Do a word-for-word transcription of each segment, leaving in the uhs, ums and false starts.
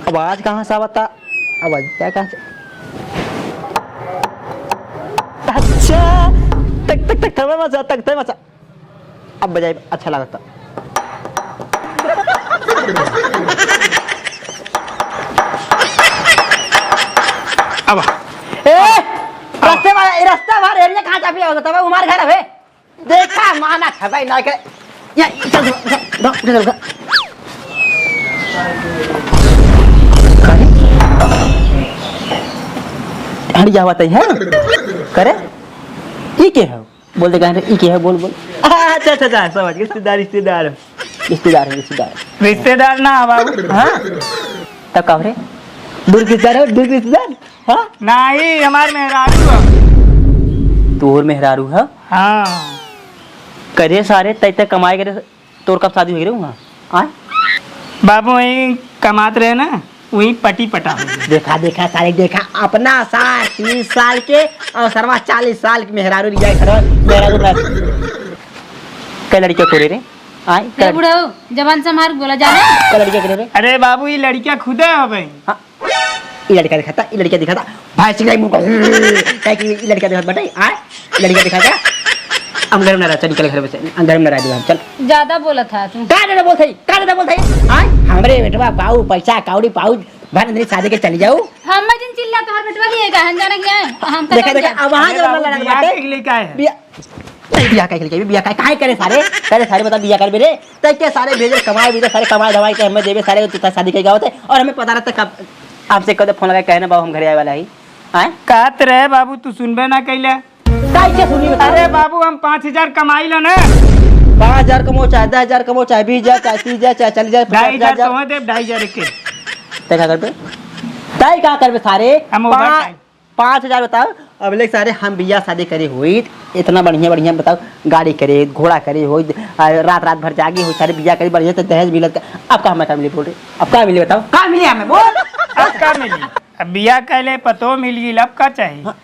आवाज कहाँ से आवता? आवाज क्या कहाँ से? अच्छा, तक, तक, तक, थमे मचा, तक, थमे मचा। अब बजाई अच्छा लागता। अब ए, रस्ते वाला, ए, रस्ता भर area कहाँ चापी आवत? तब हमार घर हवे। देखा, माना खबाई ना के। या, चल, चल, चल, चल, चल। हट जा, बताई है। करे? ई के है? बोल दे, कहाँ रे? ई के है? बोल, बोल। अच्छा, अच्छा, अच्छा, समझ गए, रिश्तेदार, रिश्तेदार। रिश्तेदार है, रिश्तेदार। रिश्तेदार ना है बाबू। हाँ? तब का रे? दूर रिश्तेदार हो, दूर रिश्तेदार? हाँ? नहीं, हमार मेहरारू है। तोर मेहरारू है? हाँ। करे सारे, तै तै कमाई करे, तोर कब शादी हुई रे हुआ? आय? बाबू वहीं कमात रहे ना, वहीं पटी पटा हो गया। देखा, देखा सारे, देखा, अपना साठ, तीस साल के और सरवा चालीस साल के मेहरारू रिया घर, मेहरारू ना। कै लड़किया करे रे? आय? ए बुढ़ऊ, जबान संभार के बोला जाने। कै लड़किया करे रे? अरे बाबू, ये लड़किया खुदे हो भाई। हाँ। ई लड़का दिखाता, ई लड़का दिखाता, भाई सिंह मुंह को, काहे कि ई लड़का दिखाता बेटा, आ? ई लड़का दिखाता, हम घर में ना रह, चल निकल घर में से, हम घर में ना रह दे, चल। ज्यादा बोलत है तू। का ज्यादा बोलत है? का ज्यादा बोलत है? आ? हमरे बेटवा पाऊ, पैसा कौड़ी पाऊ, भर दिन शादी के चली जाऊ। हम जिन चिल्ला तोहर बेटवा लिए का हम जाने क्या है? हम देखा, देखा, अब वहाँ अरे जो बाबू, लड़ा बियाह बाटे। के लिए क्या है? बिया-, तै बियाह काहे के लिए? बियाह काहे, काहे करे सारे? करे सारे, बता, बियाह करबे रे? तै के सारे भेजे कमाए, भेजे सारे कमाए धमाए के हमें देबे सारे, तू शादी कइके आवत है और हमें पता रहता कब आपसे कदे फोन लगा के कहे ना, "बाबू, हम घरे आए वाला ही।" आए? कहत रहे बाबू, तू सुनबे ना कैले। काहे के सुनी बता? अरे बाबू, हम पाँच हजार कमाई ला ना। पाँच हजार कमाओ, चाहे दस हजार कमाओ, चाहे बीस हजार, चाहे तीस हजार, चाहे चालीस हजार, पचास हजार। ढाई हजार तो देब, ढाई हजार के। तै का करबे? तै का करबे सारे? हम पा-, overtime। पाँच हजार बताओ, अब ले सारे हम बियाह शादी करे होइत, इतना बढ़िया बढ़िया बताओ, गाड़ी करे, घोड़ा करे होइत, आ, रात रात भर जागे होइत, सारे बियाह करे बढ़िया से दहेज मिलत का, अब का हमें का मिली बोल रे, अब का मिली बताओ, का मिली हमें बोल? अब का मिली? अब बियाह कैले पतो मिल गई, अब का चाहिए? हाँ,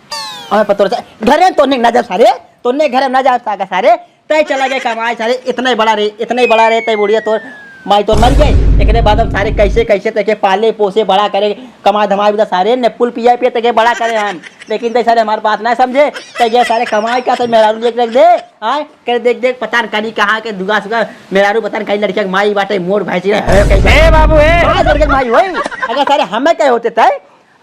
हमें पतो रहता, घरे तो नहीं ना जाब सारे, तो नहीं घरे ना जाब सागा सारे, तै चला गए कमाए सारे, इतना ही बड़ा रे, इतना ही बड़ा रे, तै बुढ़िया तोर माई तोर मर गई। एकरे बाद हम सारे कैसे कैसे तैके पाले पोसे बड़ा करे, कमाए धमाए भी सारे ने पुल पिया पिया तैके बड़ा करे हम। लेकिन तै सारे हमार बात ना समझे, तै गए सारे कमाए का तै मेहरारू लेके रख दे। आए करे देख देख पता न करी कहाँ के दुगा सुगा मेहरारू पता न कहीं लड़किया के माई बाटे मोर भैंसी रे है कहीं। ए बाबू, ए। कहाँ लड़के के माई होई? अगर सारे हमें कहे होते तै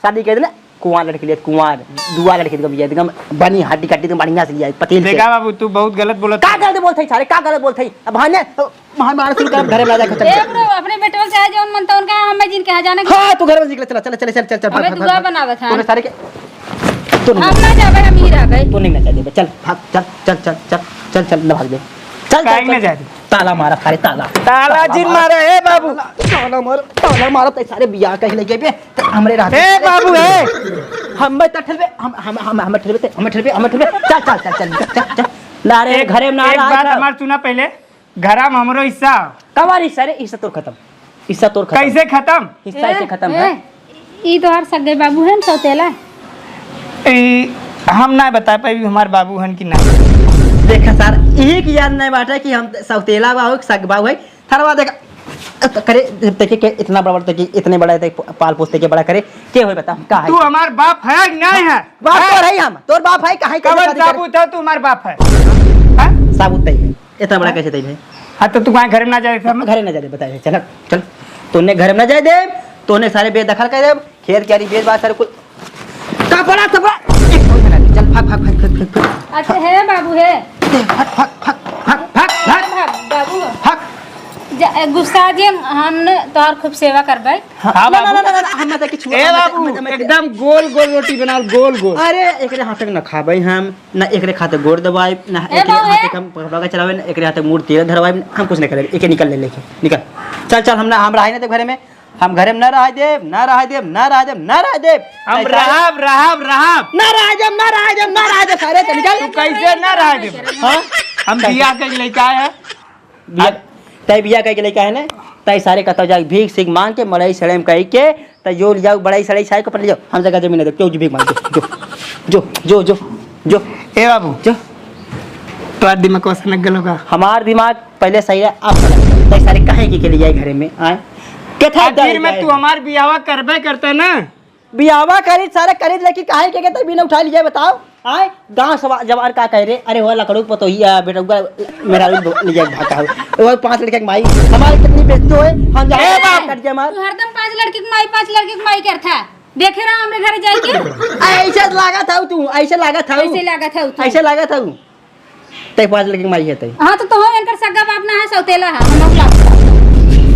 शादी कर देना, कुंवार लड़की लिए, कुंवार, दुआ लड़की एकदम, ये एकदम बनी हड्डी कड्डी एकदम बढ़िया से लिया, पतील से। देखा बाबू, तू बहुत गलत बोलत का है। गलत बोलत है सारे, का गलत बोलत है? अब हाँ ने, तो वहाँ मारे शुरू कर, घरे में आ जाके चल। ए ब्रो, अपने बेटवा से आज जौन मनता उनका, हमें जिन कहा जाना कि हाँ, तू घर में निकले, चला, चला, चल, चल, चल, चल, हमें भाग, भाग, दुआ भाग। बनावत है। तूने सारे के, तू नहीं हम ना जाबे, हम ही रहबे। तू नहीं ना जाबे, चल, भाग, चल, चल, ना भाग दे। चल, चल, काहे चल, ना चल। जाबे? ताला मारा, सारे ताला। ताला जिन मारा, ए बाबू। ताला मारा, ताला मारा, ते सारे बियाह कहीं लगे बे। ते हमरे रहते ए बाबू, ए। हम बे तठल बे, हम, हम, हम, हम ठलबे, ते हम ठलबे, हम ठलबे। चल, चल, चल, चल, चल, चल। ना रे, एक, घरे में ना एक रहा बात था। हमार सुना पहले, घरा में हमरो हिस्सा। कवार हिस्सा रे, हिस्सा तोर खत्म। हिस्सा तोर खत्म। कैसे खत्म? हिस्सा ऐसे ए, खत्म ए, है। ई तोहार सगे बाबू है न सौतेला? ई हम ना बता पाई हमार बाबू हन कि ना। देखा सार, यही की याद नहीं बाटे कि हम सौतेला बाबू, सग बाबू है। थरवा देखा, त-, करे, देखे के इतना बड़ा, बड़ा, देखे, इतने बड़ा, देखे, पाल पोस के बड़ा करे, के होई बता, का है? तू हमार बाप है कि नहीं है? बाप तो हैं? रही हम, तोर बाप है, काहे के कवन शादी करे? साबुत है तू हमार बाप है? हैं? साबुत तई है, इतना बड़ा हैं? कैसे तई है? हाँ, तो तू काहे घर में ना जाए फिर? घरे ना जाए दे, बताए, चल, चल, तूने घर में ना जाए दे, तूने सारे बेदखल कर दे, खेत क्यारी बेच बात सारे कुल। कपड़ा, कपड़ा। एक कोई ना, चल, भाग, भाग, भाग। अच्छा, है बाबू, है। दे, भाग, भाग, भाग। भाग, बाबू। भाग। जा, ए, गुस्सा जे, हमने तोहार खूब सेवा करबै। हाँ, ना, ना, बाबू। ना, ना, ना, हम ना देखी छुआ, ए हम ना बाबू, हम ना एकदम गोल, गोल रोटी बनाओ, गोल, गोल। अरे, एकरे हाथ तक ना खाबै हम, ना एकरे खाते गोड़ दबाई, ना ए एकरे बाबू, हाथ ए। तक हम कपड़ा का चलावे, ना एकरे हाथ तक मूड़ तेल धरवाई, हम कुछ नहीं करे, एके निकल ले लेके, निकल। चल, चल, हम ना, हम रहे ना तो घरे में। हम घरे में ना रह देब, ना रह देब, ना रह देब, ना रह देब। हम ऐसा रहब, रहब, रहब। ना रह देब, ना रह देब, ना रह देब, सारे चल चल। तू कैसे ना रह देब? हाँ? हम बियाह के लइका है। बियाह, अब तै बियाह के लइका है ना? तै सारे कतौ जाई भीख सीख मांग के, मड़ई सड़ई में कही के, तै जो लियाऊ बड़ई सड़ई सारे कपड़ा लियाऊ, हम जगह जमीन दे, जो भीख मांग, जो, जो, जो। ए बाबू, जो। तोहार दिमाग को अचानक गलो का? हमार दिमाग पहले सही रहे, अब गलत। तै सारे काहे के, के लिए आई घरे में, आए? के था आखिर में जाए? तू हमार बियाहवा करबे करता ना? बियाहवा करी, सारे करी, लेकिन काहे के, के तै बिना उठा लिया, बताओ? आए, गांव सवा-, जवार का कह रे? अरे, वो लकड़ू पतोहिया, बेटउआ, मेहरारू ले जाए भागा हो। वो पांच लड़के के माई, हमारे कितनी बेइज्जती होए, हम जाए ए बाबू! कट जाए मार। तू हरदम पांच लड़के के माई, पांच लड़के के माई करता। देखे रहा हमरे घरे जाए के। ऐसे लागत हऊ तू, ऐसे लागत हऊ। ऐसे लागत हऊ तू। ऐसे लागत हऊ। तै पांच लड़के के माई है तै। हाँ, तो तोहो इनकर सगा बाप ना है, सौतेला है, हम लोग लाग।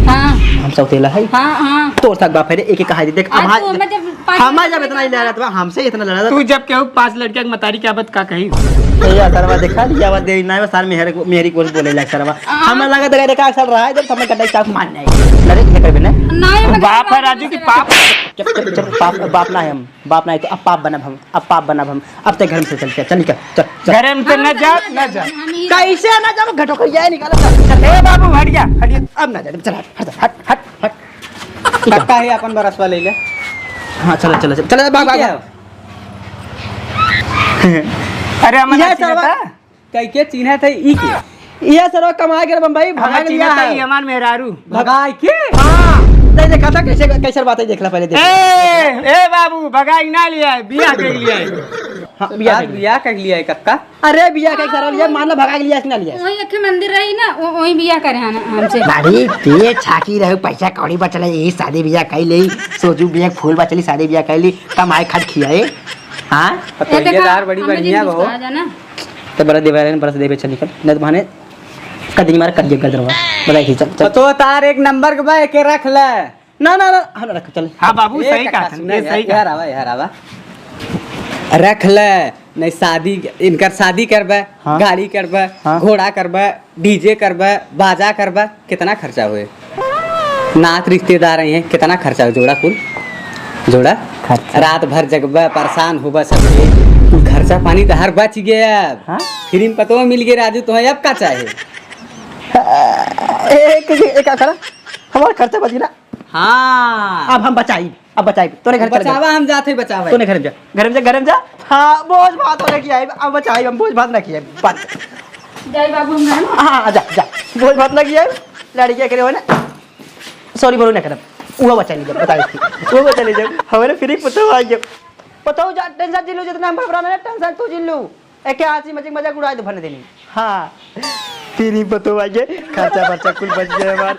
हाँ। हम सौतेला है? हाँ, हाँ। तोर सगा बाप है रे, एक एक कहा दे, देख, आज हमार, तो हमें जब पांच हमार जब लड़के इतना ही के लड़त बा, हमसे इतना लड़त। तू जब केहू पांच लड़के के मतारी के आबत का कही? ए, यार, सरवा देखा, लिया बात दे, ना, सार मेहर को, मेहरी को बोले लाग, सरवा। हाँ। हमें लगा, देखा, देखा, असल रहा है, जब समय कटाई चाप मान नहीं। लड़े, ये कर बिना। नहीं, मैं बाप है राजू की पाप। चुप, चुप, चुप, बाप, बाप ना है हम। बाप ना है तो अब पाप बनब हम, अब पाप बनब हम, अब ते घर में से चल के, चल निकल, चल, चल। घर में तो न जा, न जा। कैसे ना जाबो, घटो कर ये निकाल, चल, चल। ए बाबू, हट जा, हट जा। अब ना जा, चल, हट, हट, हट, हट, हट। कक्का है अपन बरसवा ले ले। हाँ, चलो, चलो, चलो, चलो, भाग, भाग, ठीक है। भाग। अरे, हम ये ना सरवा, चिन्हता? कई के चिन्हत है ई के? ये सरवा कमाए के बम्बई भगा के लिया है। ई हमार मेहरारू। भगाई के? हाँ। नहीं देखा था कैसे, कैसे बात है, देख ला पहले, देख ला। ए, ए बाबू, भगाई ना लिया है, बियाह कर लिया है। हाँ, बियाह आज कर लिया। बियाह कर लिया है कक्का? अरे बियाह का सरवा लिया, मान ला भगा के लिया कि ना लिया? वही एक मंदिर रही ना, वो-, वही बियाह करे हैं ना हमसे। बड़ी तेज छाकी रहे, पैसा कौड़ी बचले, यही शादी बियाह कर ली, सोजू बियाह फूल बचली, शादी बियाह कर ली, कमाए खट खियाए। हाँ? पतोहिया दार बड़ी बढ़िया बहू। तो बरस देवे, बरस देवे, चल निकल। नहीं तो बहाने कर देंगे, मारा कर दिया गर्दन में। बताई थी, चल, चल। तो तार एक नंबर के बा, एके रख ले। ना, ना, ना, हम रख, चल। हाँ बाबू, ए सही कहा था, सुन ना, ये सही यार, कहा। यार आवा, यार आवा। रख ले, नहीं शादी, इनकर शादी करबे, हाँ। गाड़ी करबे, हाँ। घोड़ा करबे, डीजे करबे, बाजा करबे, कितना खर्चा होए? नात रिश्तेदार आई हैं, कितना खर्चा हो जोड़ा कुल? जोड़ा? खर्चा। रात भर जगबे, परेशान होबे सबके। कुल खर्चा पानी तो हर बच गया अब। हाँ? फ्री में पतोह मिल गए राजू, तुम्हें अब का चाहे? एक, एक, एक, का करा? हमारा खर्चा बच गया ना? हाँ। अब हम बचाई, अब बचाई। तोरे घर चल बचावा, हम जाते बचावा। तोरे घर में जा, घर में जा, घर में जा। हाँ, भोज भात होने की आई, अब बचाई, हम भोज भात ना किए, बंद। जाई बाबू, हम घर में। हाँ, जा, जा, भोज भात ना किए, लड़किया करे हो ना। सॉरी बोलो ना करब। वो बचा लीजिए, बता दीजिए। वो बचा लीजिए। हमारे फ्री पतोह आ गया। पतोह जा, टेंशन जिन लो जितना हम घबराना है, टेंशन तू जिन लो। एके हाथ से मजाक, मजाक उड़ाए दो भरने देनी। हाँ। फ्री पतोह आ गया, खर्चा बर्चा कुल बच गया हमार।